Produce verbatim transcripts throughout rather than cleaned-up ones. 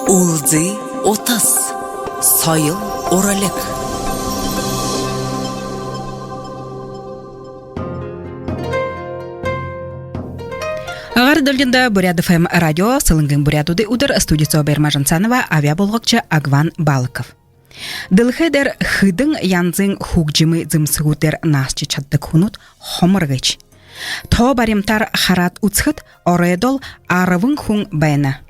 Үлзы утас. Соёл уралиг. Агаарай долгиндо Буряад ФМ радио, Сэлэнгын буряадуудай үдэр, студи соо Бэрмэ Жансанова, абяа болгогшо Агван Балыков. Дэлхэй дээрэ хэдэн янзын хүгжэмэй зэмсэгүүдээр наадажа шададаг хүнүүд хомор гээшэ. Тоо баримтаар хараад үзэхэдэ, оройдоол арбан хүн байна.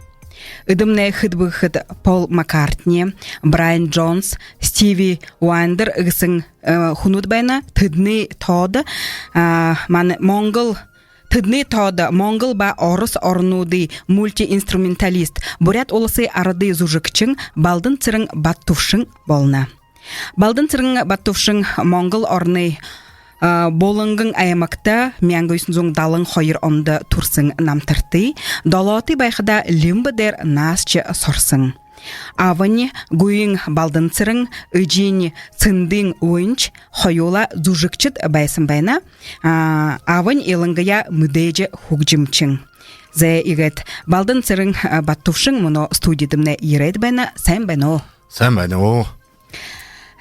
Эдэмнай хэд бэ гэхэдэ, Пол Маккартни, Брайан Джонс, Стиви Вандер гэһэн, э, хүнүүд байна. Тэдэнэй тоодо, а, манай Монгол Тэдэнэй тоодо Монгол ба Ород оронуудай мультиинструменталист, Буряад Уласай арадай зүжэгшэн Балданцэрэн Баттүвшин болоно. Балданцэрэн Баттүвшин Монгол ороной, а, Буланган аймагта мянга юһэн зуун далан хоёр ондо түрэһэн намтартай. Долоотой байхадаа лимбэ дээрэ наадажа һураһан. Абань Гуин Балданцэрэн, эжынь Цэндын Уинч хоюулаа зүжэгшэд байһан байна. А, абань илангаяа мэдээжэ хүгжэмшэн. Зай, иигээд Балданцэрэн, а, Баттүвшин мүнөө студидэмнай ерээд байна. Сайн байна уу? Сайн байна уу.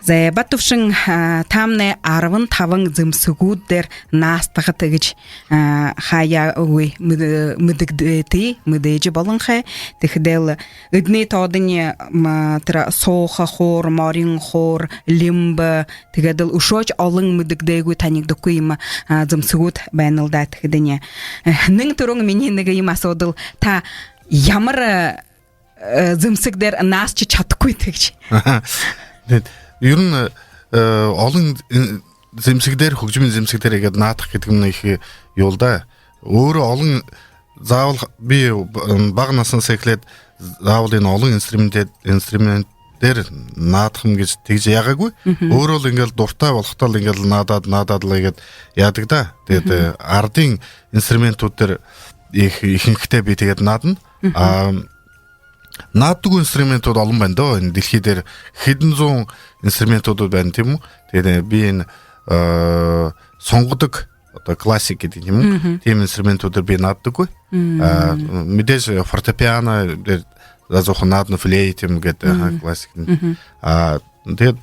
Зай, Баттүвшин, а, тамнай арбан табан зэмсэгүүд дээрэ наадагты гэжэ, а, хаяа үгы, мэд-, мэдэгдээтэй, мэдээжэ болонхой. Тиихэдээл эдэнэй тоодонь, м, тэрэ сууха хуур, морин хуур, лимбэ, тиигээд лэ үшөөшье олон мэдэгдээгүй, танигдахагүй юумэ, а, зэмсэгүүд байнал даа. Тиихэдэнь, э, нэн түрүүн минии нэгэ юумэ асуудал: та ямар, э, э, зэмсэг дээрэ наадажа шадахагүй тиигэжэ? Тиигээд, ер нь, э, олон, э, зэмсэг дээрэ, хүгжэмэй зэмсэг дээрэ иигээд наадаха гэдэг юм ехэ юм даа. Өөрөө олон, заабол би бага наһанһаа эхилээд заабол энэ олон инструмент, инструмент дээрэ наадахам гэжэ тиигэжэ яагаагүй. Мгм. Өөрөө л ингээл дуртай болоходоо л ингээл наадаад, наадаад лэ иигээд яадаг даа. Тиигээд, мгм, э, арадай инструментүүд дээрэ ехэ, ихэнхдээ би тиигээд наадана. Мгм. А, нааддаггүй инструментүүд олон байна даа. Энэ дэлхэй дээрэ хэдэн зуун инструментүүд байна, тиимэ гү? Тиигээд би энэ, э, сонгодог, одоо классик гэдэг юм гү? Мгм. Тиимэ инструментүүдээр би нааддаггүй. Мм. А, мэдээжэ фортепиано дээрэ заа зуухан наадана, флейта юм гээд, аха, мгм, классик. Мгм. А, тиигээд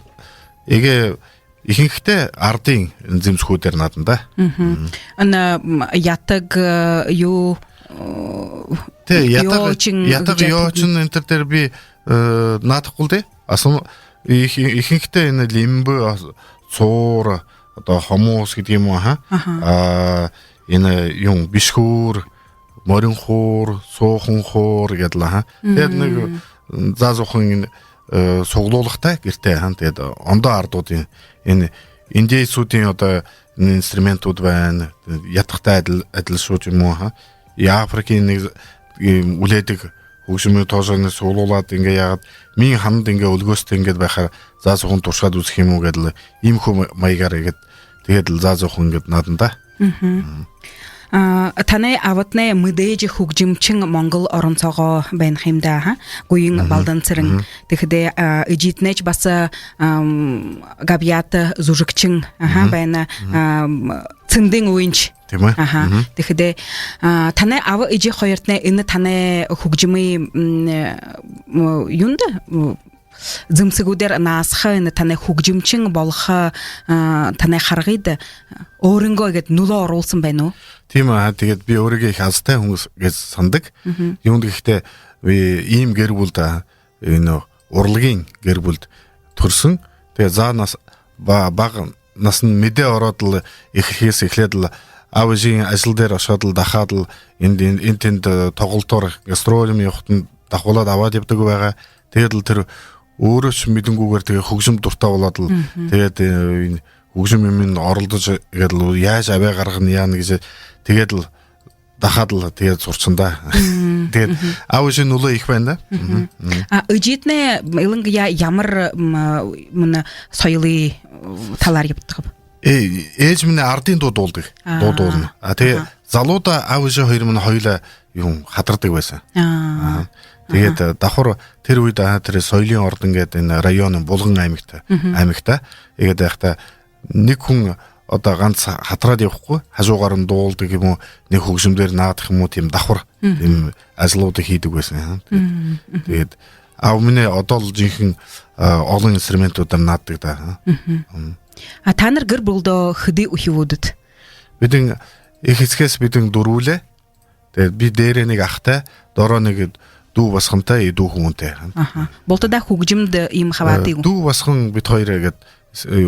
иигээ ихэнхдээ арадай зэмсэгүүдээр наадана даа. Мгм. Мм. Ана, м, ятаг, э, юу, э, тээ, ятаг, ёочин, ятаг, гэжэ, ёочин, мгм, энэ төр дээрэ би, э, наадахагүй л даа. Основ-, их-, ихэнхдээ энэ лимбэ, а, суур, одоо хомус гэдэг юм гү, аха. Аха. А, энэ юун, бишхүүр, морин хуур, суухан хуур гээд лэ, аха. Тиигээд нэгэ, мм, заа зуухан энэ, э, суглуулгатай гэртээ, аха. Тиигээд ондоо арадуудын, энэ индейцүүдын одоо энэ инструментүүд байна. Ятагтай адли-, адли шүү юм гү, аха. И Африкын нэгэ, э, үлеэдэг хүгжэмэй тоожо энэ суглуулаад, иигээ яагаад, минии һанаад, иигээ үлгөөһэтэй иигээд байхаар заа зуухан туршаад үзэхэ юм гү гээд лэ, иимэ хуу ма-, маягаар иигээд, тиигээд лэ заа зуухан иигээд наадана даа. Мгм. Мгм. А, танай абатнай мэдээжэ хүгжэмшэн Монгол орон соогоо байна ха юм даа, аха? Гуин, мгм, Балданцэрэн. Мгм. Тиихэдээ, а, эжытнайшье баһа, ам, габьяата зүжэгшэн, аха, мгм, байна. Мгм. Ам, Цэндын Уинч. Тиимэ. Аха. Мгм. Тиихэдээ, а, танай аба эжы хоёртнай энэ танай хүгжэмэй, м, э, м, юундэ, м, зэмсэгүүдээр наадаха, энэ танай хүгжэмшэн болохо, а, танай харгыда өөрынгөө иигээд нүлөө оруулһан байна гү? Тиимэ, аха, тиигээд би өөрыгөө ехэ азатай хүн гэжэ һанадаг. Мгм. Юундэ гэхэдэ, би иимэ гэр бүлэдэ, энэ урлагийн гэр бүлэдэ түрэһэн. Тиигээд заа нас-, ба-, бага наһанһаа мэдээ ороод лэ, эхирһээ эхилээд лэ, аба эжын ажал дээрэ ошоод лэ, дахаад лэ эндэ, эндэ, эндэ тэндэ, э, тоглолтоор, гастроль юумэ ябахадань дахуулаад абаад ябадаг байгаа. Тиигээд лэ тэрэ өөрөөшье мэдэнгүйгөөр тиигээ хүгжэмдэ дуртай болоод лэ, мгм, тиигээд, э, энэ хүгжэм юумэндэ оролдожо, иигээд лэ яажа абяа гаргана, яана гэжэ, тиигээд лэ дахаад лэ тиигээд һураһан даа. Мм. Тиигээд, мгм, аба эжын нүлөө ехэ байна даа. Мгм. Мгм. Мгм. А, эжытнай илангаяа ямар, м, а, мүнөө соёлой, э, талаар ябадаг бэ? Ээ, ээжэмни арадай дуу дуулдаг. Аа. Дуу дуулна. А, тиигээ, аха, залуудаа аба эжы хоёрмни хоюулаа юун хатардаг байһан. Аа. Аха. Тиигээд, аха, э, давхар тэрэ үедэ, аха, тэрэ Соёлой ордон гээд энэ районой Булган аймагта, мгм, аймагта. Иигээд байхадаа нэгэ хүн одоо ганса хатараад ябахагүй, хажуугаарнь дуулдаг юм гү, нэгэ хүгжэм дээрэ наадаха юм гү, тиимэ давхар, мгм, тиимэ ажалуудые хэдэг байһан, аха. Тиигээд, мгм, мгм, тиигээд Аба минь одоол жэнхэн, а, олон инструментнуудаар нааддаг даа. Мгм. А таанар гэр бүлэдөө хэды үхибүүд? Бидэн эхэ эсэгээс бидэн дүрбэлээ. Тиигээд би дээрээ нэгэ ахатай, доро нэгэ дүү басагантай, и дүү хүбүүнтэй. Аха. Бултадаа хүгжэмдэ иимэ хабаатай гү? Дүү басаган бидэ хоёр иигээд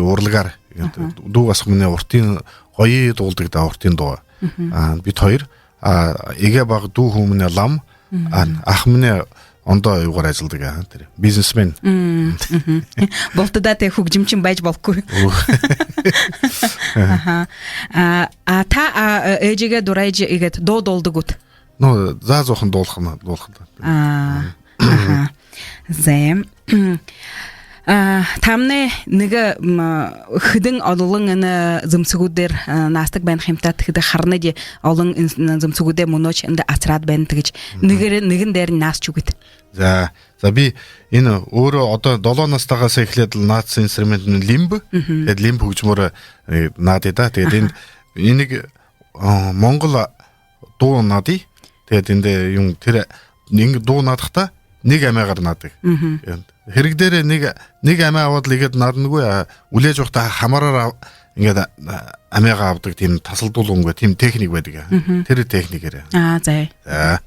урлагаар. Иигээд дүү басаган минь уртын гоё дуулдаг даа, уртын дуу. Мгм. А, бидэ хоёр. А, эгээ бага дүү хүбүүн минь лама. Мгм. А, аха минь ондоо юугаар ажалладаг, а, тэрэ бизнесмен. Мгм. Бултадаа тээ хүгжэмшэн байжа болохогүй. Аха. А, а та, а, ээжыгээ дурайжа иигээд дуу дуулдаг гүт? Ну, заа зуухан дуулаха, дуулаха даа. А, аха. Зэ. А, таамнай нэгэ, м, хэдэн олон энэ зэмсэгүүдээр, а, наададаг байна ха юм даа, тиихэдэ харанабди олон эн-, зэмсэгүүдээ мүнөөшье эндэ асараад байна, тиигэжэ. Мгм. Нэгэн, нэгэн дээрэнь наадажа үгыт. За, за, би энэ өөрөө одоо долоо наһатайһаа эхилээд лэ наадажа байһан инструмент нь лимбэ. Мгм. Тиигээд лимбэ хүгжэмөөр, э, наадая даа. Тиигээд энэ, энийг, а, монгол дуу наадая. Тиигээд эндэ юун тэрэ, нэгэ дуу наадахдаа нэгэ амяагаар наададаг. Мгм. Хэрэг дээрээ нэгэ, нэгэ амяа абаад лэ иигээд нааданагүй, а, үлеэжэ байхадаа хамараараа иигээд, а, амяагаа абадаг тиимэ тасалдуулангүй тиимэ техник байдаг. Мгм. Тэрэ техникээр. А, зэ. За.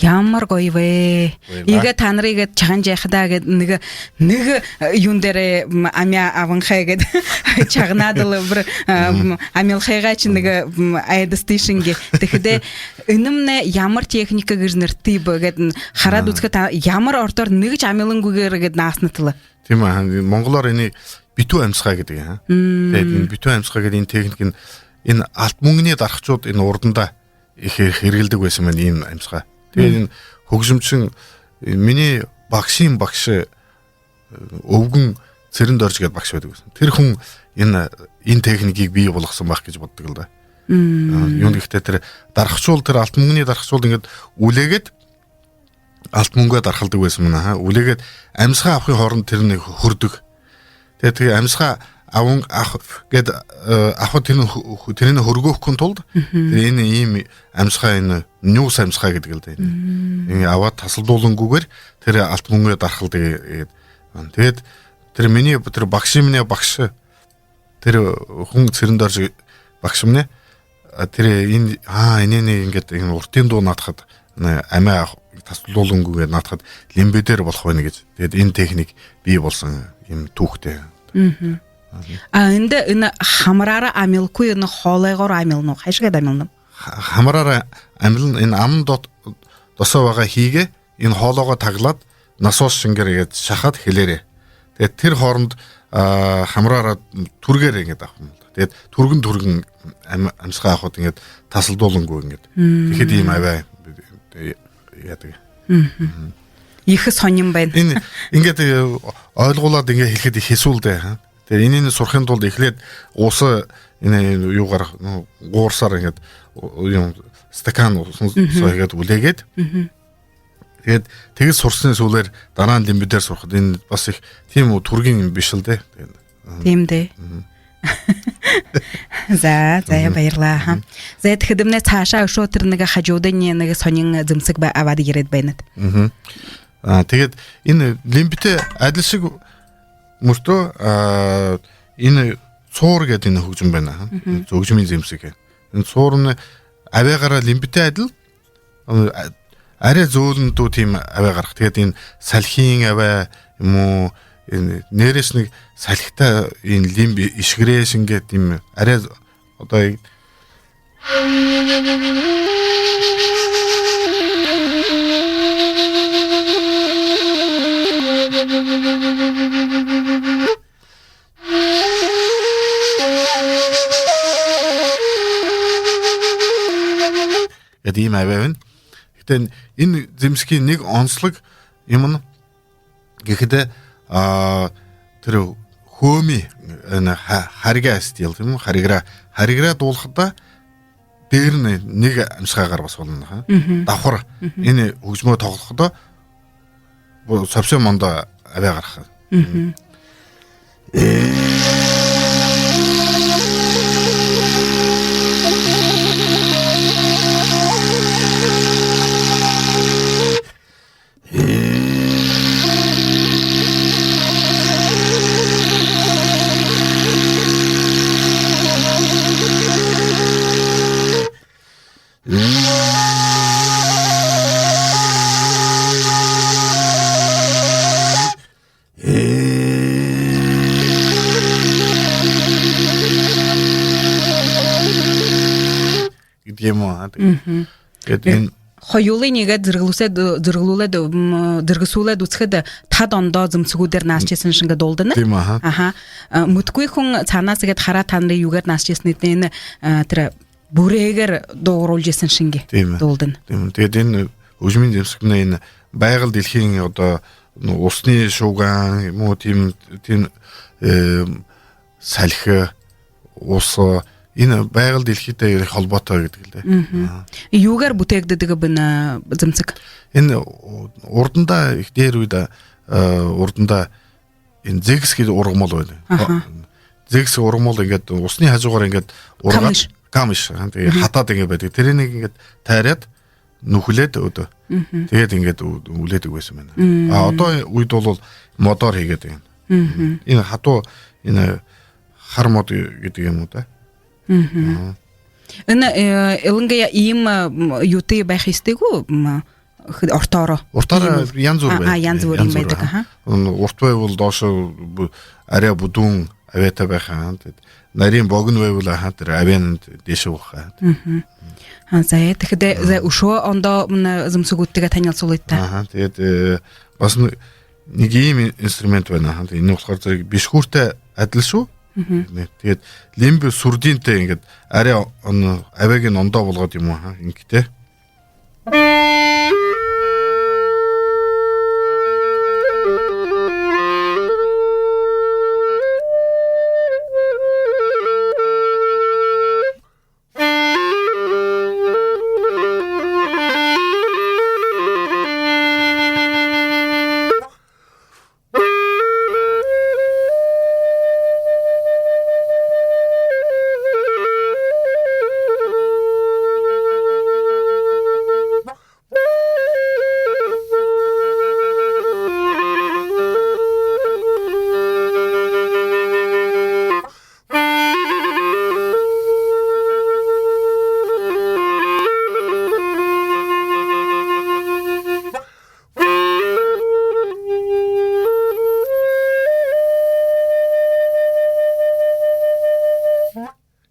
Ямар гоё бэ. Баярлаа. Иигээд таанарые иигээд шагнажа байхадаа иигээд нэгэ, нэгэ, э, юун дээрээ, м, амяа абанхай гээд шагнаад лэ бүри, э, м, амилхайгаа шни нэгэ, м, айдас тиишэнь гээд. Тиихэдээ энэмнай ямар техника гэжэ нэрэтэй бэ гээд, м, хараад үзэхэдэ та ямар ородоор нэгэшье амилангүйгөөр гээд наадана тала. Тиимэ, аа, монголоор энэниие битүү амисхаа гэдэг, аа. Мм. Тиигээд энэ битүү амисхаа гэдэг энэ техник нь энэ алта мүнгэниие дархашууд энэ урдандаа ехэ хэрэглэдэг байһан байна, иимэ амисхаа. Тиигээд энэ хүгжэмшэн, э, минии багшын багша, э, Өвгэн Цырендорж гээд багша байдаг байһан. Тэрэ хүн энэ, энэ техникийг бии болгоһон байх гэжэ боддог лэ даа. Мм. Аа, юун гэхэдэ тэрэ дархашуул, тэрэ алта мүнгэниие дархашуул иигээд үлеэгээд алта мүнгэ дархалдаг байһан байна, аа. Үлеэгээд амисхаа абахын хоорондо тэрэнь хүрдэг. Тиигээд тэрэ амисхаа абан, ах-, гээд, э, абахада тэрэнь хү-, хү-, тэрэнь хүргөөхын тулада, мгм, тэрэ энэ иимэ амисхаа, энэ нюуса амисхаа гэдэг лэ даа. Мм. Иигээд абаад тасалдуулангүйгөөр тэрэ алта мүнгэ дархалдаг гээд. Тиигээд тэрэ минии, тэрэ багшын минии багша, тэрэ хүн Цырендорж багшамнай, а, тэрэ энэ, аа, энэниие иигээд энэ урдын дуу наадахада, энэ амяа тасалдуулангүйгөөр наадахада лимбэ дээрэ болохо байна гэжэ. Тиигээд энэ техник бии болоһон юм түүхэтэй. Мгм. Мгм. А эндэ энэ хамараараа амилхагүй, энэ хоолойгоор амилна гү? Хайшан гээд амилна? Ха-, хамараараа амилна, энэ аман дот-, досоо байгаа хиигээ энэ хоолойгоо таглаад, насос шэнгеэр иигээд шахаад хэлээрээ. Тиигээд тэрэ хоорондо, аа, хамараараа түргөөр иигээд абаха юм лэ даа. Тиигээд түргэн түргэн ам-, амисхаа абахада иигээд тасалдуулангүй иигээд. Мм. Тиихэдэ иимэ амяа яадаг. Мгм. Мгм. Ехэ һонин байна. Энэ иигээд, э, ойлгуулаад иигээд хэлэхэдэ хэсүүл даа, аа. Тиигээд энээниие һурахын тулада эхлээд ууһа энэ юугаар, ну, гуурсаар иигээд, юм, стакан ууһан соо иигээд үлеэгээд. Тиигээд тиигээд һурһанай һүүлээр дараа нь лимбэ дээрэ һурахада энэ баһа ехэ тиимэ түргэн юм бэшэл даа. Тиимэ даа. За, за, баярлаа. За, тиихэдэмнай саашаа үшөө тэрэ нэгэ хажуудань нэгэ һонин зэмсэг ба-, абаад ерээд байнат. А, тиигээд энэ лимбэтэй адли шэг мүртөө, а, энэ суур гээд энэ хүгжэм байна. Хүгжэмэй зэмсэг. Энэ суурнай абяагаараа лимбэтэй адли, а, арай зөөлэндүү тиимэ абяа гараха. Тиигээд энэ салхиин абяа юм гү, энэ нээрээшни салхитай энэ лимбэ ишэгэрэй шэнги тиимэ арай одоо Эдим абяа байна. Гэтэ энэ зэмсэгэй нэгэ онсолго юм нь гэхэдэ, а, тэрэ хөөмэй, энэ ха-, харьгаа стил, тиимэ гү? Харьгаараа, харьгаараа дуулахада дээрэнь нэгэ амисхаагаар баһа болоно, ха. Давхар. Энэ хүгжэмөө тоглоходоо бу-, совсем ондоо абяа гараха. Гэдэг юм уу, а, тэгээд. Мгм. Тэгээд энэ хоюулые нэгэ зэргэлүүлээд, зэргэлүүлээд, м, зэргэсүүлээд үзэхэдэ, тад ондоо зэмсэгүүдээр наадажа байһан шэнги дуулдана. Тиимэ, аха. Аха. А, мэдэхэгүй хүн саанаас гээд хараад, танарые юугээр наадажа байһыетнай энэ, а, тэрэ бүреэгээр дуугаруулжа байһан шэнги дуулдана. Тиимэ. Тиимэ. Тэгээд энэ хүгжэмэй зэмсэгнай энэ Байгал дэлхэйн одоо, ну, усны шуугиин юм гү, тиимэ, тиимэ, э, салхи, уһа, энэ Байгал дэлхэйтэй холбоотой гэдэг лэ даа. Мгм. Аа. Юугээр бүтээгдэдэг бэ энэ зэмсэг? Энэ у-, урдандаа, ехэ дээдэ үедэ, э, урдандаа энэ зэгс гээд ургамал байна. Аха. Зэгс ургамал иигээд усны хажуугаар иигээд ургаад, камыш. Камыш, аа, тэгээд хатаад иигээд байдаг. Тэрэнээ иигээд тайраад, нүхэлээд одоо. Мгм. Тэгээд иигээд ү-, үлээдэг байһан байна. Мм. А одоо үедэ бол модоор хээд байна. Мгм. Энэ хатуу, энэ хар мод гэдэг юм гү даа. Мгм. Аха. Энэ, э, илангаяа иимэ, м, юутэй байха ёһотой гү, м, х-, уртаараа? Уртаараа иимэ янза бүр, а, байдаг. А, янза бүр юм байдаг, аха. Урта байбал доошоо бү-, арай бүдүүн абяатай байха, аха. Тиигээд нарин богоно байбал, аха, тэрэ абяань дээшээ болохо, аха. Мгм. А, за, э, тиихэдэ, за, үшөө ондоо, м, зэмсэгүүдтэеэ танилсуулыт даа. Аха, тиигээд, э, баһа нэ-, нэгэ иимэ инструмент байна, аха. Тиигээд энэ болохоор зэрэг бэшхүүртэй адли шүү. Мгм. Нэ, тиигээд лимбэ сүрдиинтэй иигээд арай он-, абяагынь ондоо болгоод юм гү, аха, иигээд.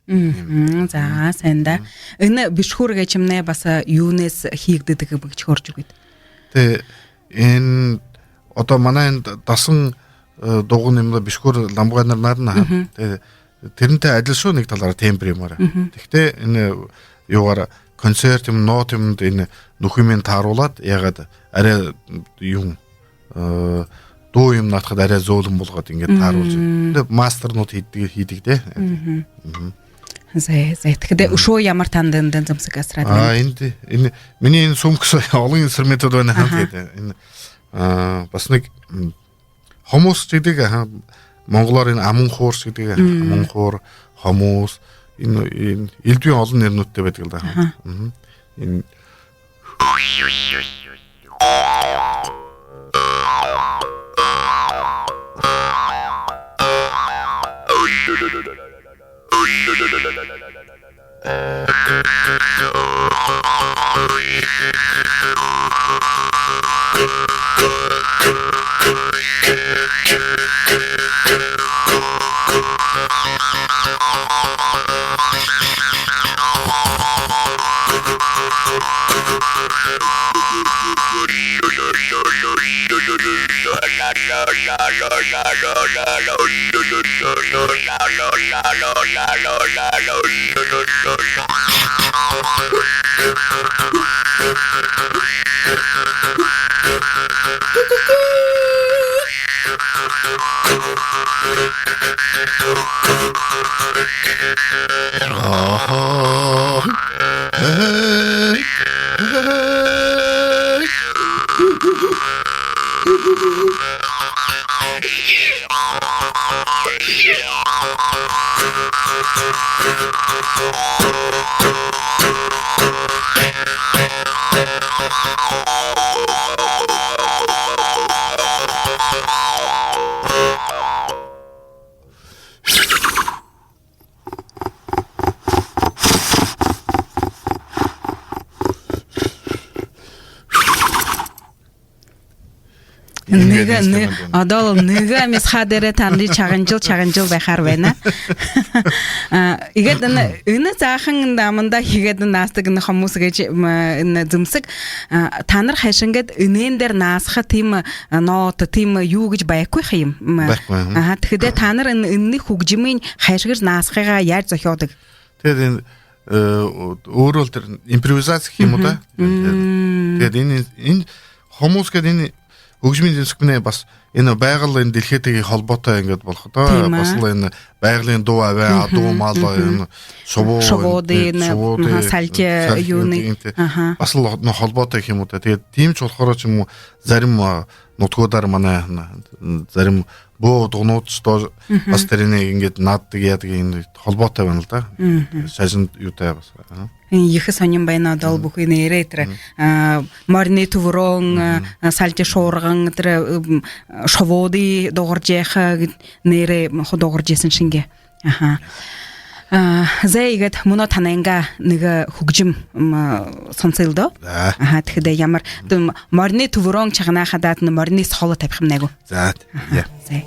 Мгм, за, сайн даа. Энэ бэшхүүр гээшэмнай баһа юунһээ хэгдэдэг бэ гэжэ хөөрэжэ үгыт. Тэ, энэ одоо манай энэ дасан, э, дуган юм даа, бэшхүүр ламгайнар наадана, аха. Мгм. Тэ, тэрэнтэй адли шүү, нэгэ талаараа тембр юумээрээ. Мгм. Тиихэдээ энэ юугаараа концерт юм, нот юмдаа энэ нүхэмнай тааруулаад, яагаад арай юм, э, дуу юм наадахада арай зөөлэн болгоод ингээд тааруулжа. Мм. Тэ мастернууд хийдэг, хийдэг дээ. Мгм. Мгм. Зэ, зэ. Тэгэхэдэ үшөө ямар танда эндэ зэмсэг асараад байна? А, эндэ, энэ, минии энэ сумка соо олон инструментууд байна. Аха. Хаа, тэгээд энэ, а, бас нэгэ, м, хомуус гэдэг, аха, монголоор энэ аман хуур гэдэг, аха, аман хуур, хомуус, энэ, энэ элдэбын олон нэрэнүүдтэй байдаг л даа. Аха. Мгм. Энэ Нэгэ, нэгэ, одоол нэгэ мясхаа дээрээ танарые шагнажал, шагнажал байхаар байна. А, иигээд энэ, энэ заахан намда иигээд энэ наастаг энэ хомуус гэжэ, м, энэ зэмсэг, а, танар хайшан гээд энээн дээрэ наасаха тиимэ, а, нота, тиимэ юу гэжэ байхагүй юм. М, байхагүй, мгм. Аха, тэгэхэдэ танар энэ, энэнэй хүгжэмынь хайшан гэжэ наасахыгаа яажа зохёодог? Тэгээд энэ, э, өөрөө л тэрэ импровизаци гэх юм уу даа. Мгм. Мм. Тэгээд энэ, энэ хомуус гээд энэ хүгжэмэй зэмсэгынь бас энэ байгаль, энэ дэлхэйтэеэ холбоотой ингээд болоходоо, тиимэ, бас л энэ байгалийн дуу, абяа, мгм, адуу мал, мгм, энэ шубуу, шубууды, энэ, энэ, шубууды, аха, сальти, сальти юунэй, юунэй, энэ, тэ, аха, бас л нөө холбоотой гэх юм уу даа. Тэгээд тиимэ ч болохоор ч юм уу, зарим, а, нутгуудаар манай, м, зарим бөө дуунууд ч тоже, мгм, бас тэрэниие ингээд нааддаг, яадаг, энэ холбоотой байна л даа. Мгм. Шажан юутай бас. Аха. Энэ ехэ һонин байна, одоол, мгм, бүхы нээрээ тэрэ, мгм, а, мориной түбэрөөн, мгм, а, сальти шуурган, тэрэ, м, шубууды дуугаржа байха гээд нээрээ хуу дуугаржа байһан шэнги. Аха. А, зай, иигээд мүнөө танайнгаа нэгэ хүгжэм, м, соносоол даа. За. Аха, тэгэхэдэ ямар, тиимэ, мориной түбэрөөн шагнаа хадаа, энэ мориной соло табиха юм гү? За, аха, я. Зай.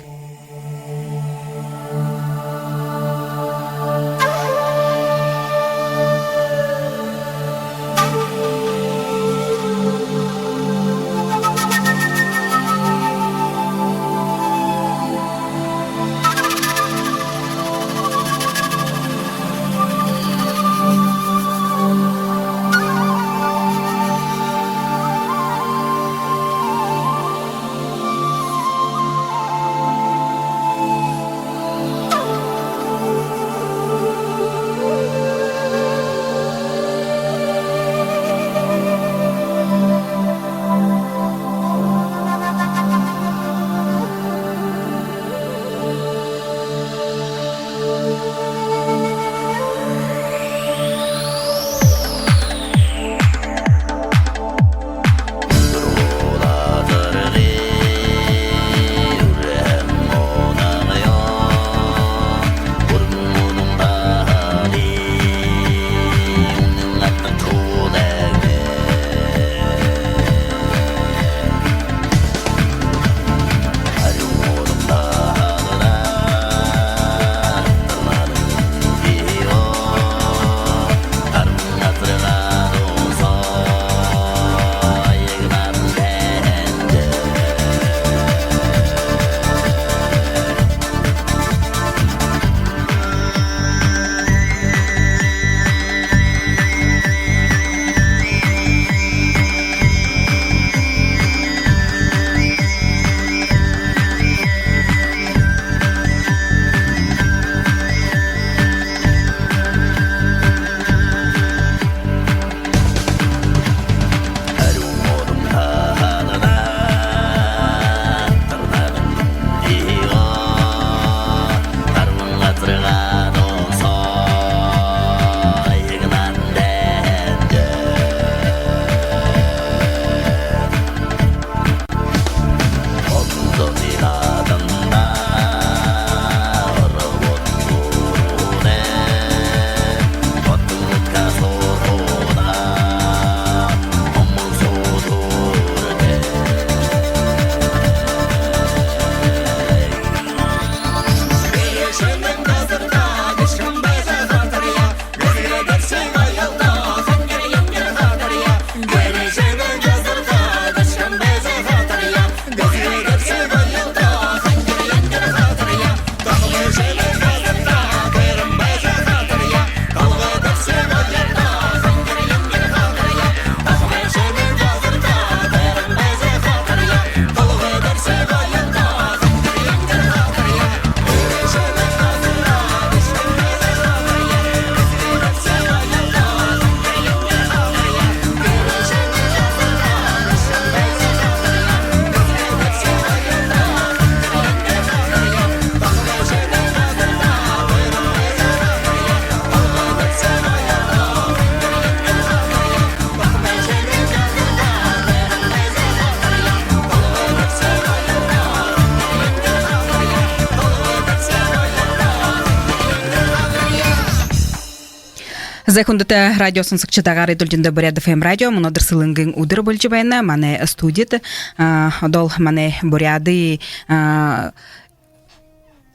За, хүндэтэ радио шагнагшад, агаарай долгиндо Буряад ФМ радио, мүнөөдэр Сэлэнгын үдэр болжо байна. Манай студида, а, одоол манай Буряадай, а,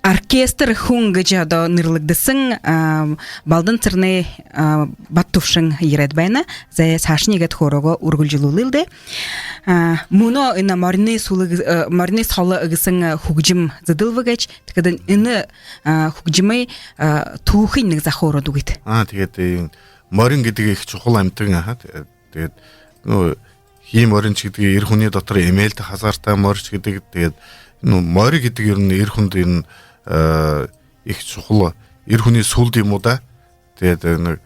оркестр хүн гэжэ одоо нэрлэгдэһэн, а, Балдан Цыренэй, а, Баттувшин ерээд байна. За, саашань иигээд хөөрөөгөө үргэлжэлүүлэел даа. А, мүнөө энэ «Мориной соло», а, «Мориной соло» гэһэн, а, хүгжэм зэдэлбэ гээшэ. Тиигээд энэ, а, хүгжэмэй, а, түүхыень нэгэ заха хөөрөөд үгыт. А, тиигээд, э, морин гэдэг их чухал амьтан, аха. Тиигээд, тиигээд, ну, хии морин ч гэдэг, эр хүнэй дотор эмээлтэй хазаартай морин ч гэдэг, тиигээд, ну, морин гэдэг ер нь эр хүндэ ер нь, э, их чухал, эр хүнэй сүлд юм уу даа. Тиигээд, э, нэгэ,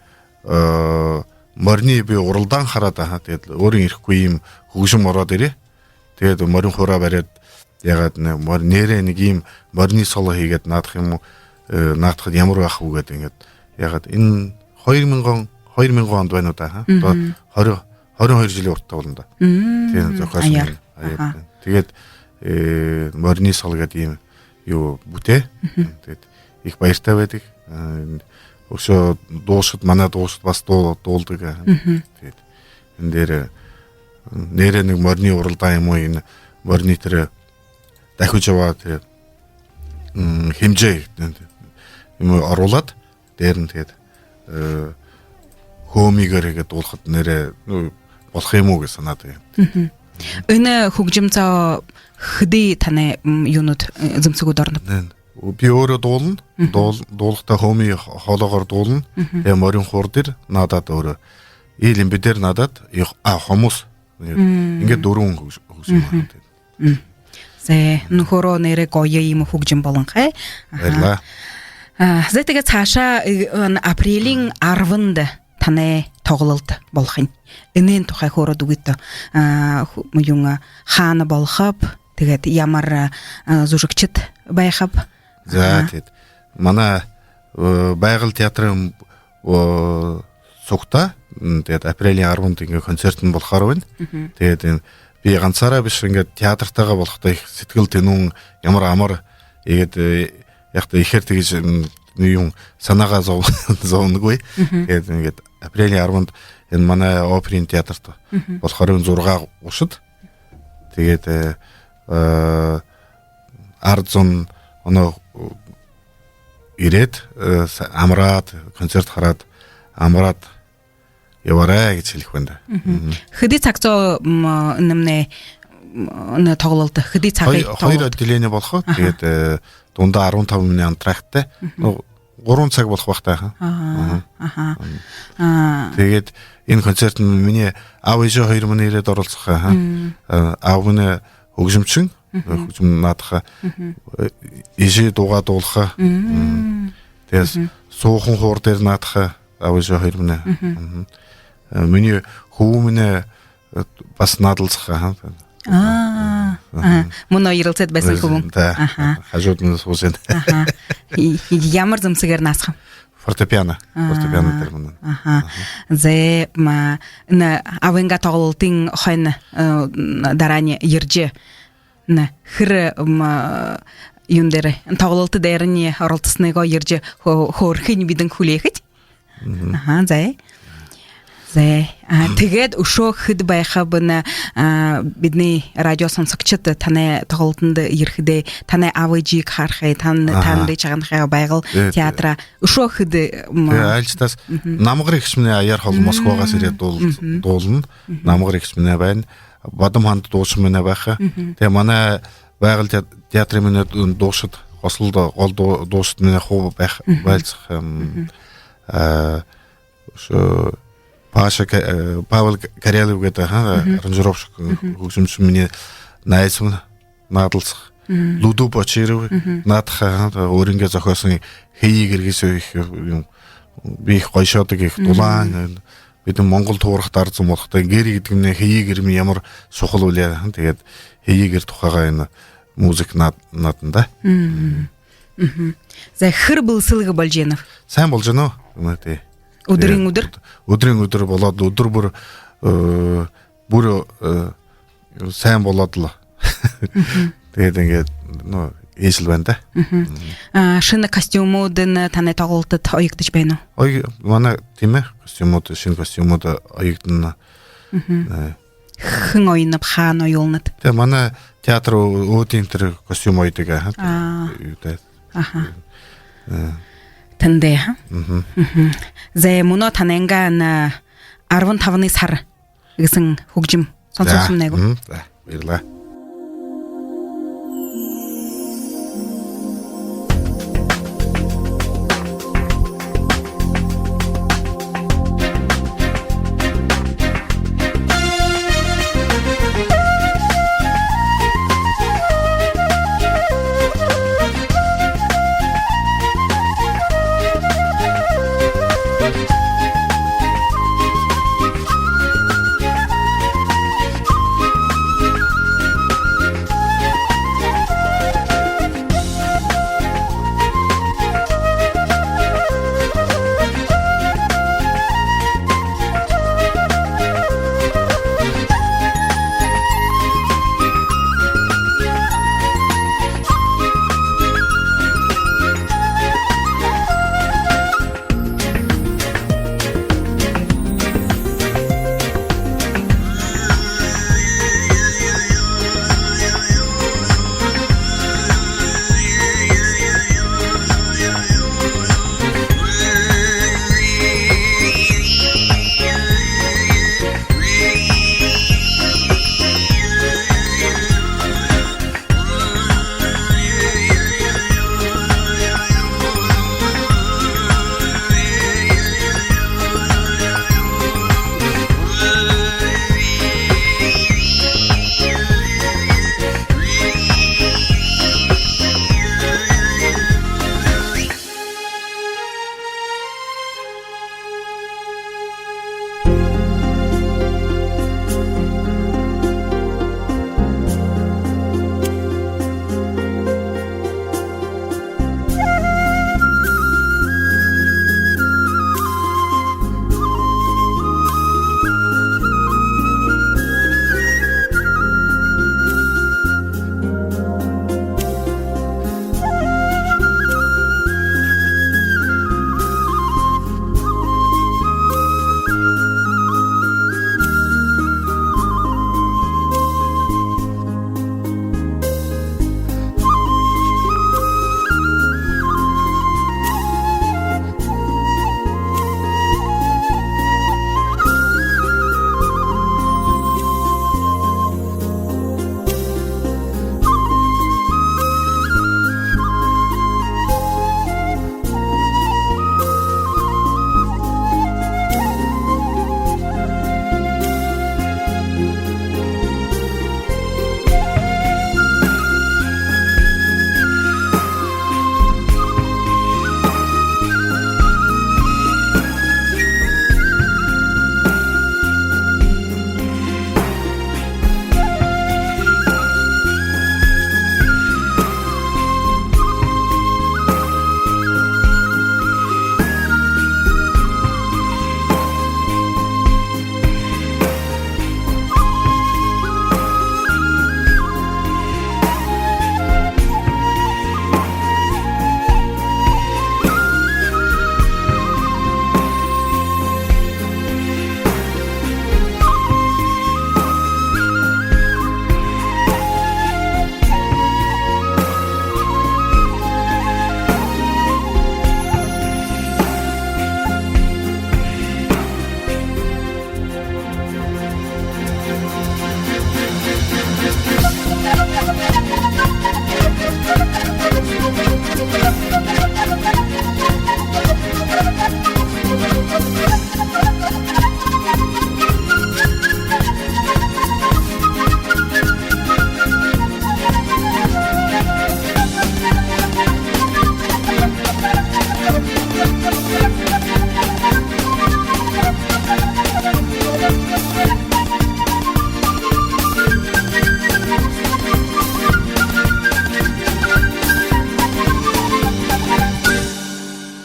э, мориной бии уралдаан хараад, аха, тиигээд өөрын ирэхэгүй юм хүгжэм ороод ерээ. Тиигээд морин хуураа бариад, яагаад нэ-, мор-, нээрээ нэгэ юм «Мориной соло» хээд наадаха юм гү, э, наадахада ямар байха гү гээд, иигээд яагаад энэ хоёр мянган, хоёр мянган ондо байна даа, аха. Мгм. Одоо хорин, хорин хоёр жэлэй урда болоно даа. Мм. Тиигээд зохёоһон аяар. Аяар. Аха. Тиигээд, э, «Мориной соло» гээд юм юу бүтээ. Мгм. Тиигээд их баяртай байдаг. Э, үшөө дуушад, манай дуушад баһа дуу-, дуулдаг, аха. Мгм. Тиигээд энэ дээрэ, э, нээрээ нэгэ мориной уралдаан юм гү, энэ мориной тэрэ дахижа ябаа тэрэ, м, хэмжээ юм оруулаад, дээрэнь тиигээд, э, хөөмыгөөр иигээд дуулахада нээрээ, ну, болохо юм гү гэжэ һанаад байнаб. Мгм. Энэ хүгжэм соо хэды танай, м, юунууд, э, зэмсэгүүд ороноб? Нэ, би өөрөө дуулна, мгм, дуул-, дуулахадаа хөөмые хо-, хоолойгоор дуулна. Мгм. Тиигээд морин хуур дээрэ наадаад өөрөө. И лимбэ дээрэ наадаад, и х-, а, хомус. Иигээд, мм, иигээд дүрбэн хүгж-, хүгжэм, мгм, байна. Тиигээд. Мм. За, нүхэрөө нээрээ гоё юм хүгжэм болонхой. Аха. Баярлаа. А, за, тиигээд саашаа, э, н-, апрелиин арбанда танай тоглолто болохонь. Энээн тухай хөөрөөд үгыт даа. А, ху-, юун, а, хаана болохоб, тиигээд ямар, а, зүжэгшэд байхаб? За, аха, тиигээд манай, э, Байгал театрай, э, сугтаа, м, тиигээд апрелиин арбанда иигээд концертнь болохоор байна. Мгм. Тиигээд энэ би гансаараа бэшэ, иигээд театртайгаа болоходоо их сэдьхэл тэнюун, ямар амар, иигээд, э, яахадаа ехээр тиигэжэ, м, юун, һанаагаа зов-, зобоногүй. Мгм. Тиигээд иигээд апрелиин арбанда энэ манай оперын театрта, мгм, болохоор байна, зургаа гушаад. Тиигээд, э, э, арад зон оноо, э, ерээд, э, с-, амараад, концерт хараад, амараад ябаарай гэжэ хэлэхэ байна даа. Мгм. Мгм. Хэды саг соо, м, энэмнай, м, энэ тоглолто, хэды сагай тоглолто? Хоёр, хоёр отделение болохо. Аха. Тиигээд, э, дундаа арбан табан минутын антракттай. Мгм. Ну, гурбан саг болохо байха даа, аха. Аха. Аха. Аха. Мм. Аа. Тиигээд энэ концертнь минии аба эжы хоёр минии ерээд оролсохо, аха. Мм. Э, аба минии хүгжэмшэн, мгм, хүгжэм наадаха. Мгм. Э, эжы дуугаа дуулаха. Мм. Мм. Тиигээд, мгм, суухан хуур дээрэ наадаха аба эжы хоёр минии. Мгм. Мгм. Э, минии хүбүүмнай, э, баһа наадалсаха, аха. Аа, мгм, аха. Мүнөө ерэлсээд байһан хүбүүн. Да. Аха. Хажуудань һуужа байна. Аха. И, и ямар зэмсэгээр наадаха? Фортепиано. Аа, фортепиано дээрэ мүнөө. Аха. Аха. За, м, энэ абынгаа тоглолтын хойно, э, дараань ерэжэ, энэ хэр, м, юун дээрэ, тоглолто дээрэнь оролсоһониигаа ерэжэ хө-, хөөрхынь бидэн хүлеэхэт. Мгм. Аха, за. За. А, мгм, тиигээд үшөө хэд байхаб, энэ, а, бидэнэй радио шагнагшад танай тоглолтодо ерэхэдээ, танай аба эжыгээ харахаа, тан-, аха, танай шагнахаа Байгал, э, театра. Үшөө хэд, м, э, айлшадаа, мгм, Намгар эгшэмнай аяар холо Москваһаа ерээд дуул-, мгм, дуулна. Мгм. Намгар эгшэмнай байна. Бадма-Ханда дуушан минии байха. Мгм. Тиигээд манай Байгал теат-, театрай минии ду-, дуушад, хоһоолдо гол ду-, дуушад минии хуу байха, мгм, байлсаха, м, мгм, а, үшөө Паша Ка-, э, Павел К-, Карелов гээд, аха, мгм, аранжировщик, мгм, хүгжэмшэн минии найзан наадалсаха. Мгм. Лүдү Бочиров, мгм, наадаха, аха, өөрынгөө зохёоһон «Хэе гэр» гэһэн их юм, би их гойшоодог, их, мгм, дулаан, э, бидэн Монгол туурахада арад зон болоходоо гэр гэдэгнай, хэе гэрмнай ямар шухала бэлэй, аха. Тиигээд хэе гэр тухайгаа энэ музыка наад-, наадана даа. Мм. Мгм. За, хэр бэлсэлгэ болжо байнаб? Һайн болжо байна. Үнэтэй. Үдэрэй, э, үдэр? Үд-, үдэрэй үдэр болоод, үдэр бүри, э, бүри, э, һайн болоод лэ. Мгм. Тиигээд иигээд, ну, иишэл байна даа. Мгм. А, шэнэ костюмуудынь танай тоглолтодо оёгдожо байна гү? Ой, манай, тиимэ, костюмууд, шэнэ костюмууд оёгдоно. Мгм. Э. Хэн оёноб, хаана оёулнат? Тэ, манай театр, өө, өөдынь тэрэ костюм оёдог, аха. А. Юу тэ. Аха. Э. Тэндэ, аха. Мгм. Мгм. Зэ, мүнөө танайнгаа энэ арбан табанай сар гэһэн хүгжэм. За. Соносоһон гү? Мгм. За, баярлаа.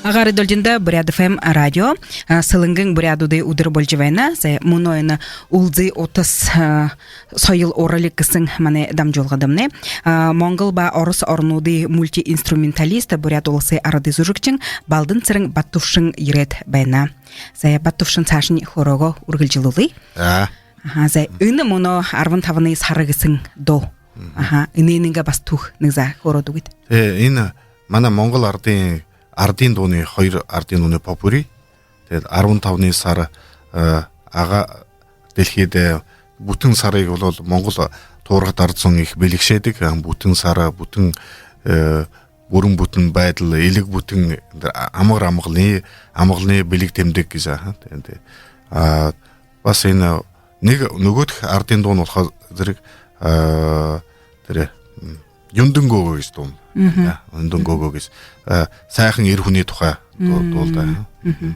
Агаарай долгиндо Буряад ФМ радио, а, Сэлэнгын буряадуудай үдэр болжо байна. Зай, мүнөө энэ «Үлзы утас, а, соёл уралиг» гэһэн манай дамжуулгадамнай, а, Монгол ба Ород оронуудай мультиинструменталист, Буряад Уласай арадай зүжэгшэн Балданцэрэн Баттүвшин ерээд байна. Зай, Баттүвшин, саашань хөөрөөгөө үргэлжэлүүлэе. За. Аха, зай, энэ мүнөө «Арбан табанай сара» гэһэн дуу. Аха, энээнэйнгээ баһа түүхэ нэгэ заа хөөрөөд үгыт. Э, энэ манай Монгол арадай, арадай дуунай, хоёр арадай дуунай попурри. Тиигээд «Арбан табанай сара», э, Ага дэлхийдэ бүтэн сарые болбол Монгол туургата арад зон ехэ бэлигшээдэг. А, бүтэн сара, бүтэн, э, бүрэн бүтэн байдал, элэг бүтэн, амгар амгалан, амгалан бэлиг тэмдэг гэжэ, аха. Тиигээд, а, баһа энэ нэгэ, нүгөөдхи арадай дуун болохо зэрэг, а, тэрэ, м, «Юндэн гөөгөө» гэжэ дуун. Мгм. Я, «Юндэн гөөгөө» гэжэ. А, һайхан эр хүнэй тухай дуу-, дуулдаг. Мгм.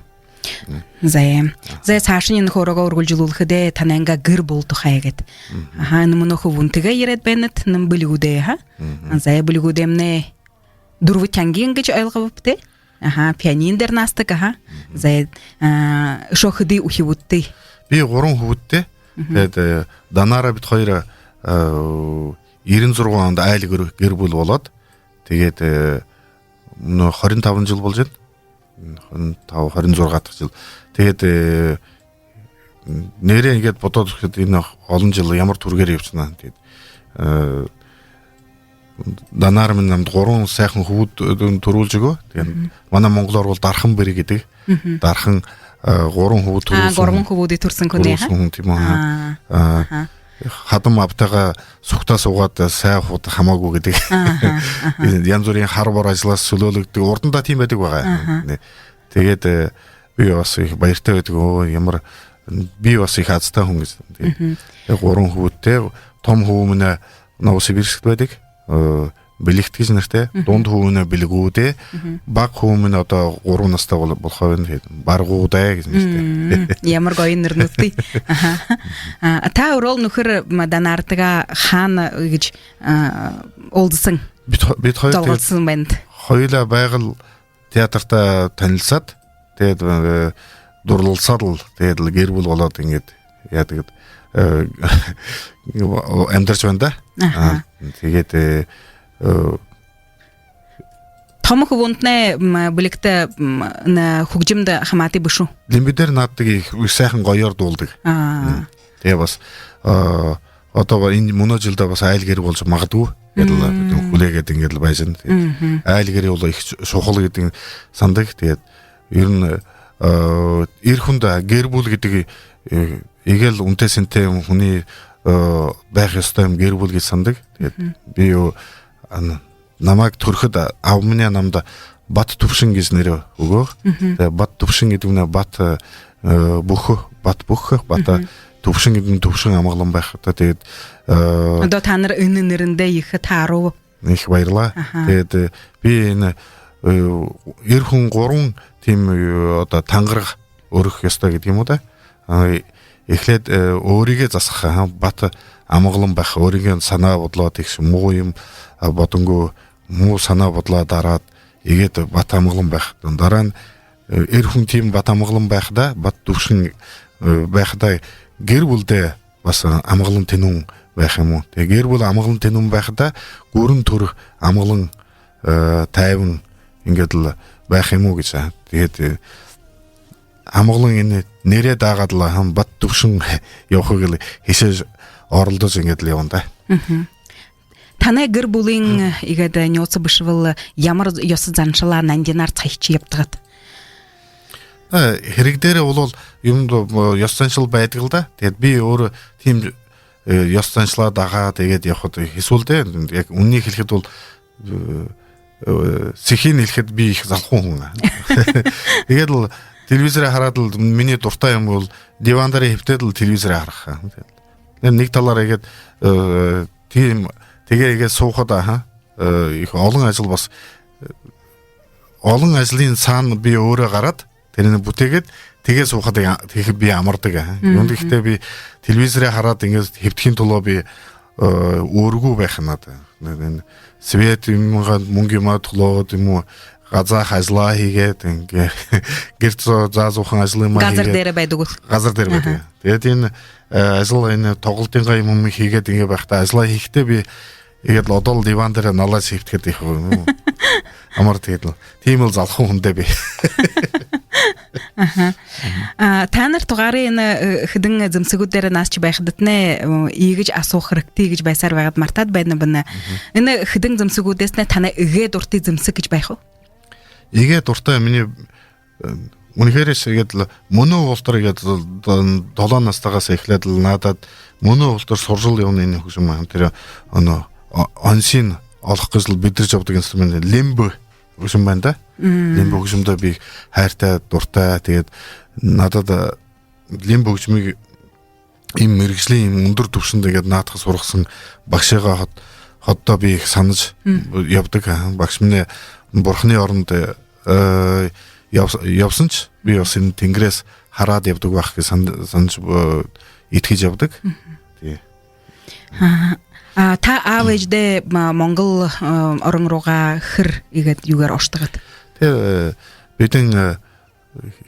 Мгм. Зай. Зай, саашань энэ хөөрөөгөө үргэлжэлүүлхэдээ, танайнгаа гэр бүлэ тухай гээд. Мгм. Аха, энэ мүнөө хүбүүнтэеэ ерээд байнат, нэм бэлигүүдээ, аха. Мгм. Зай, бэлигүүдэймнай дүрбэдэхи ангиин гэжэ ойлгооб, тээ? Аха, пианино дээрэ нааддаг, аха. Мгм. Зай, а, үшөө хэды үхибүүдтэй? Би гурбан хүбүүдтэй. Мгм. Тиигээд, э, Данаараа бидэ хоёр, э, ерэн зургаан ондо айл гэр, гэр бүлэ болоод. Тиигээд, э, мүнөө хорин табан жэл болжо байна. Хорин табан, хорин зургаадахи жэл. Тиигээд, э, нээрээ иигээд бодоод үзэхэдэ, энэ олон жэл ямар түргөөр ябажа байна. Тиигээд, э, Данаараа минь намда гурбан һайхан хүбүүд, э, түрүүлжэ үгөө. Тиигээд манай монголоор бол дархан бэри гэдэг. Мгм. Дархан, э, гурбан хүбүүд түрүүлһэн. А, гурбан хүбүүдые түрүүлһэн хүн, аха? Түрүүлһэн хүн, тиимэ, аха. А, аха. Хадам абатайгаа сугтаа суугаад, сай худа хамаагүй гэдэг. Аха, аха. Янз бүрийн хара бор ажалһаа сүлөөлэгдэдэг. Урдандаа тиимэ байдаг байгаа. Аха. Нэ. Тиигээд, э, би баһа ехэ баяртай байдаг. Оо, ямар, би баһа ехэ азатай хүн гэжэ. Тиигээд, мгм, гурбан хүбүүдтэй, том хүбүүмнай Новосибирскда байдаг. Э, Бэлигтэ гэжэ нэрэтэй. Мгм. Дунда хүбүүмнай Бэлигүүдэй. Мгм. Бага хүбүүмнай одоо гурбан наһатай бол-, болохо байна. Тиигээд Баргуудай гэжэ нэрэтэй. Мм, ямар гоё нэрэнүүдтэй. Аха. А, та өөрөө нүхэр, м, Данаартайгаа хаана гэжэ, а, уулзаһан? Бидэ хо-, бидэ хоёр тиигээд золголдоһон байнат? Хоёулаа Байгал театрта танилсаад, тиигээд, э, дурлалсаад лэ, тиигээд лэ гэр бүлэ болоод, иигээд яадаг гээд, э, амидаржа байна даа. Аха. А, тиигээд, э, э, Томо хүбүүнтнай, м, Бэлигтэ, м, на хүгжэмдэ хамаатай бэшэ гү? Лимбэ дээрэ нааддаг, ехэ һайхан гоёор дуулдаг. Аа. М. Тиигээд баһа, а, одоо ба-, энэ мүнөө жэлдэ баһа айл гэр болжо магадгүй. Иигээд лэ, мм, хүлеэгээд иигээд лэ байжа байна. Тиигээд, мгм, айл гэр бол ехэ шухала гэдэг һанадаг. Тиигээд ер нь, э, эр хүндэ гэр бүлэ гэдэг, э, иигээд лэ үнэтэй сэнтэй юм, хүнэй, э, байха ёһотой юм гэр бүлэ гэжэ һанадаг. Тиигээд, мгм, би юу, ан-, намайе түрэхэдэ абамни намда Баттүвшин гэжэ нэрэ үгөө. Мгм. Тиигээд Баттүвшин гэдэг нь Бат, э, Бүхэ, Бат Бүхэ, Бата, мгм, Түвшин гэдэг нь түвшин амгалан байха. Тиигээд, э, одоо танар энэ нэрэндээ ехэ тааруу. Ехэ баярлаа. Аха. Тиигээд, э, би энэ, э, эр хүн гурбан тиимэ, э, одоо тангариг үргэхэ ёһотой гэдэг юм гү даа. А, эхлээд, э, өөрыгөө засаха, аха, бата амгалан байха, өөрынгөө һанаа бодолоо тэгшэ муу юм, а, бодонгүй, муу һанаа бодолоо дараад, иигээд бата амгалан байха. Дараа нь, э, эр хүн тиимэ бата амгалан байхадаа, бата түвшин, э, байхадаа гэр бүлэдөө баһа амгалан тэнюун байха юм гү. Тиигээд гэр бүлэ амгалан тэнюун байхадаа гүрэн түрэхэ амгалан, э, тайбан иигээд лэ байха юм гү гэжэ. Тиигээд, э, амгалан энэ нэрээ даагаад лэ, аха, Баттүвшин ябаха гээд лэ хэшэжэ оролдожо иигээд лэ ябана даа. Мгм. Танай гэр бүлын, мгм, иигээд нюуса бэшэ бол ямар ёһо заншалаа нангинаар сахижа ябадаг гүт? Э, хэрэг дээрээ бол юумэндэ, э, ёһо заншал байдаг лэ даа. Тиигээд би өөрөө тиимэ, э, ёһо заншалаа дагаа, тиигээд ябахада хэсүү лэ даа. Яг үнэниие хэлэхэдэ бол, э, э, сэхыень хэлэхэдэ би ехэ залхуу хүн. Тиигээд лэ телевизороо хараад лэ, минии дуратай юм бол диван дээрээ хэбтээд лэ телевизороо хараха. Тиигээд лэ нэгэ талаараа иигээд, э, тиимэ, тиигээ иигээд һуухада, аха, э, ехэ олон ажал баһа, э, олон ажалай саана би өөрөө гараад, тэрэниие бүтээгээд, тиигээ һуухада я-, тиихэдэ би амардаг, аха. Мгм. Юундэб гэхэдэ би телевизороо хараад иигээд хэбтэхын түлөө би, э, өөргүй байха юм надаа. Энэ, энэ свет юумэеэ, мүнгэ юумэеэ түлөөд юм гү, газаах ажалаа хээд, ингээ гэр соо заа зуухан ажал юумээ хээд. Газар дээрэ байдаг гү? Газар дээрэ байдаг. Аха. Тиигээд энэ, э, ажал, энэ тоглолтынгаа юумэ хээд, ингээ байхадаа, ажалаа хэхэдээ би игээд лэ одоол диван дээрэ налаа шиибтэхэ гээд байхаб. Амар тиигээд лэ. Тиимэл залхуу хүн даа би. Аха. А, танар тугаараа энэ, э, хэдэн зэмсэгүүд дээрэ наадажа байхадатнай, э, иигэжэ асууха хэрэгтэй гэжэ байсаар байгаад мартаад байнаб. Энэ хэдэн зэмсэгүүдһээ танай эгээ дуратай зэмсэг гэжэ байха гү? Эгээ дуратай минии, э, үнэхөөрөө игээд лэ мүнөө болотор игээд лэ д-, долоон наһатайһаа эхилээд лэ наадаад, мүнөө болотор һуражал ябанаб энэ хүгжэм байна. Тэрэ, оно, о-, онсыень олохо гэжэл бэдэржэ ябадаг инструмент лимбэ хүгжэм байна даа. Лимбэ хүгжэмдөө би хайратай, дуратай. Тиигээд наадаад, э, лимбэ хүгжэмые иимэ мэргэжэлэй иимэ үндэр түвшэндэ игээд наадаха һургасан багшыгаа хот-, хододоо би ехэ һанажа ябадаг. Аха, багшамнай бурханай орондо, э, яб-, ябаһан шье, би баһа энэ тэнгэреһээ хараад ябадаг байха гэжэ һан-, һанажа, э, итгэжэ ябадаг. Тии. А, а, та аба эжыдээ, ма, Монгол, э, орон руугаа хэр игээд юугээр ошодог гүт? Тии, э, бидэн, э,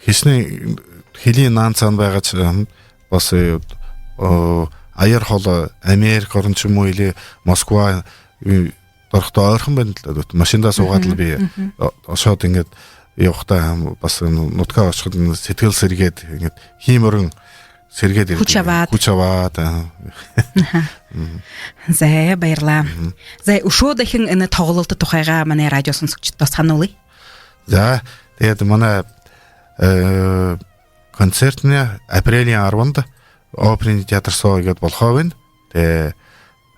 хэшэгнай хэлэеэ наан саана байгаа шье, м, баһа, э, аяар холо Америка орон шье юм гү, или Москва, э, доро хадаа ойрхон байна лэ даа. Машиндаа һуугаад лэ би, о-, ошоод игээд ябахадаа, м, баһа нутагтаа ошоходо игээд сэдьхэл сэргээд, игээд хии морин сэргээд ирэдэг. Хүш абаад. Хүш абаад, аа. Аха. Зай, баярлаа. Зай, үшөө дахин энэ тоглолто тухайгаа манай радио шагнагшадта һануулая. За, тиигээд манай, э, концертнай апрелиин арбанда оперный театр соо игээд болохоо байна. Тии,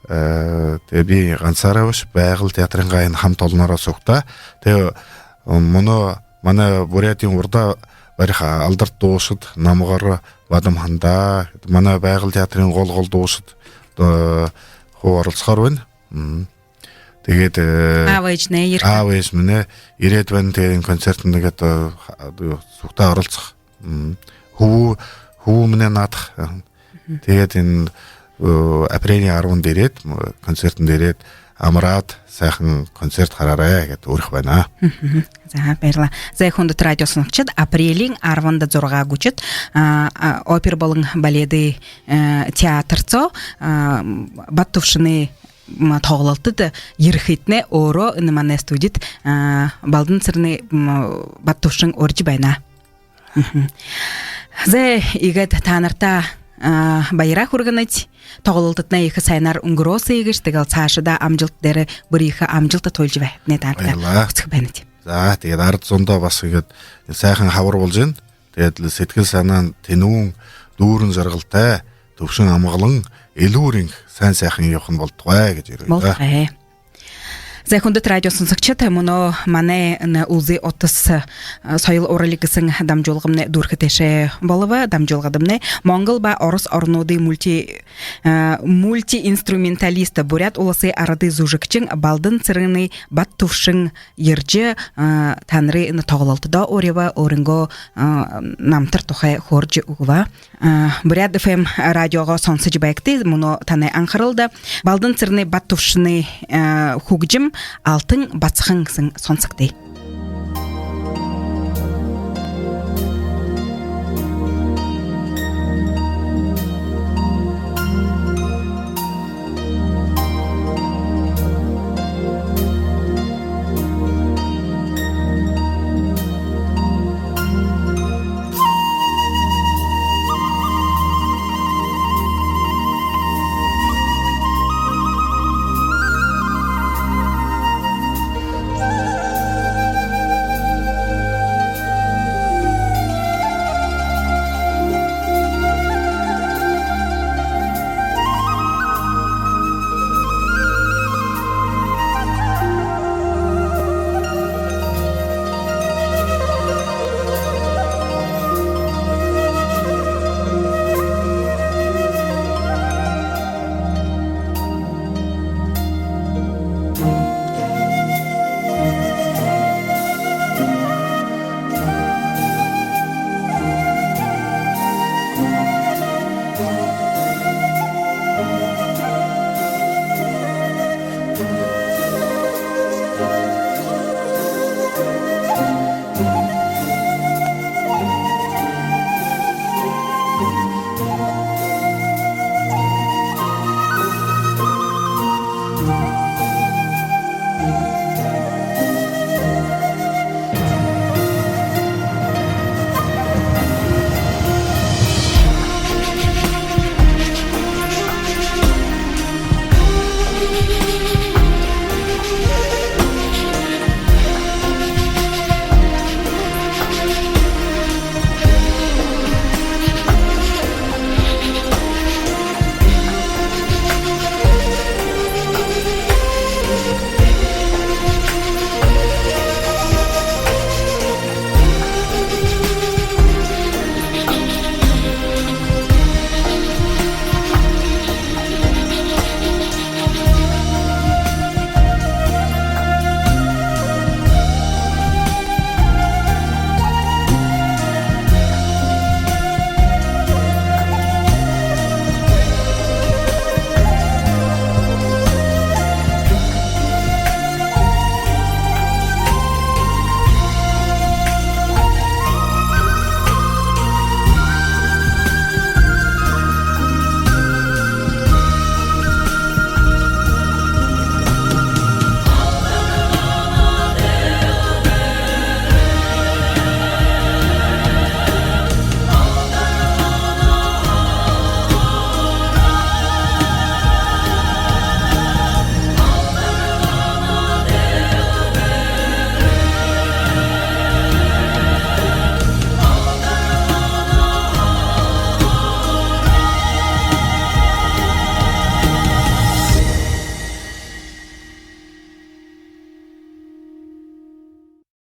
э, тии би гансаараа бэшэ, Байгал театрайнгаа энэ хамта олоноороо сугтаа. Тии, мүнөө манай Буряадын урда бариха алдарта дуушад Намгар, Бадма Ханда, манай Байгал театрай гол гол дуушад, э, хуу оролсохоор байна. Тиигээд, э, аба эжынь ерээд, аба эжымнай ерээд байна. Тиигээд энэ концертдэ игээд, э, ха-, сугтаа оролсохо. Хүбүү, хүбүүмнай наадаха. Тиигээд энэ, э, апрелиин арбанда ерээд, м, концертдэ ерээд, амараад, һайхан концерт хараарай гээд уряха байна. За, баярлаа. Зай, хүндэтэ радио шагнагшад, апрелиин арбанда зургаа гушад, а, а, опера болон баледэй, э, театр соо, а, Баттувшинай, м, тоглолтодо ерэхыетнай өөрөө энэ манай студида, а, Балданцырны, м, Баттувшин уряжа байна. Зай, игээд таанарта, а, баяраа хүргэнэбди. Тоглолтотнай ехэ һайнаар үнгэрөөһэй гэжэ, тиигээд лэ саашадаа амжалта дээрээ бүри ехэ амжалта туйлажа байхыетнай таанарта, баярлаа, хүсэжэ байнабди. За, тиигээд арад зондоо баһа игээд һайхан хабар боложо байна. Тиигээд лэ сэдьхэл һанаан тэнюун, дүүрэн жаргалтай, түвшин амгалан, элүүр энхэ, һайн һайхан ябаха болтугай гэжэ ерээ. Болтугай. Зай, хүндэтэ радио шагнагшад, мүнөө манай энэ «Үлзы утас, э, соёл уралиг» гэһэн дамжуулгамнай дүүрэхэ тээшээ болобо. Дамжуулгадамнай Монгол ба Ород оронуудай мульти-, э, мультиинструменталист, Буряад Уласай арадай зүжэгшэн Балданцырны Баттувшин ерэжэ, э, таанарые энэ тоглолтодо уряба, өөрынгөө, э, намтар тухай хөөрэжэ үгэбэ. Э, Буряад ФМ радиогоо шагнажа байгты, мүнөө танай анхаралда Балданцырны Баттувшинай, э, хүгжэм «Алтан басаган» гэһэн шагнагты.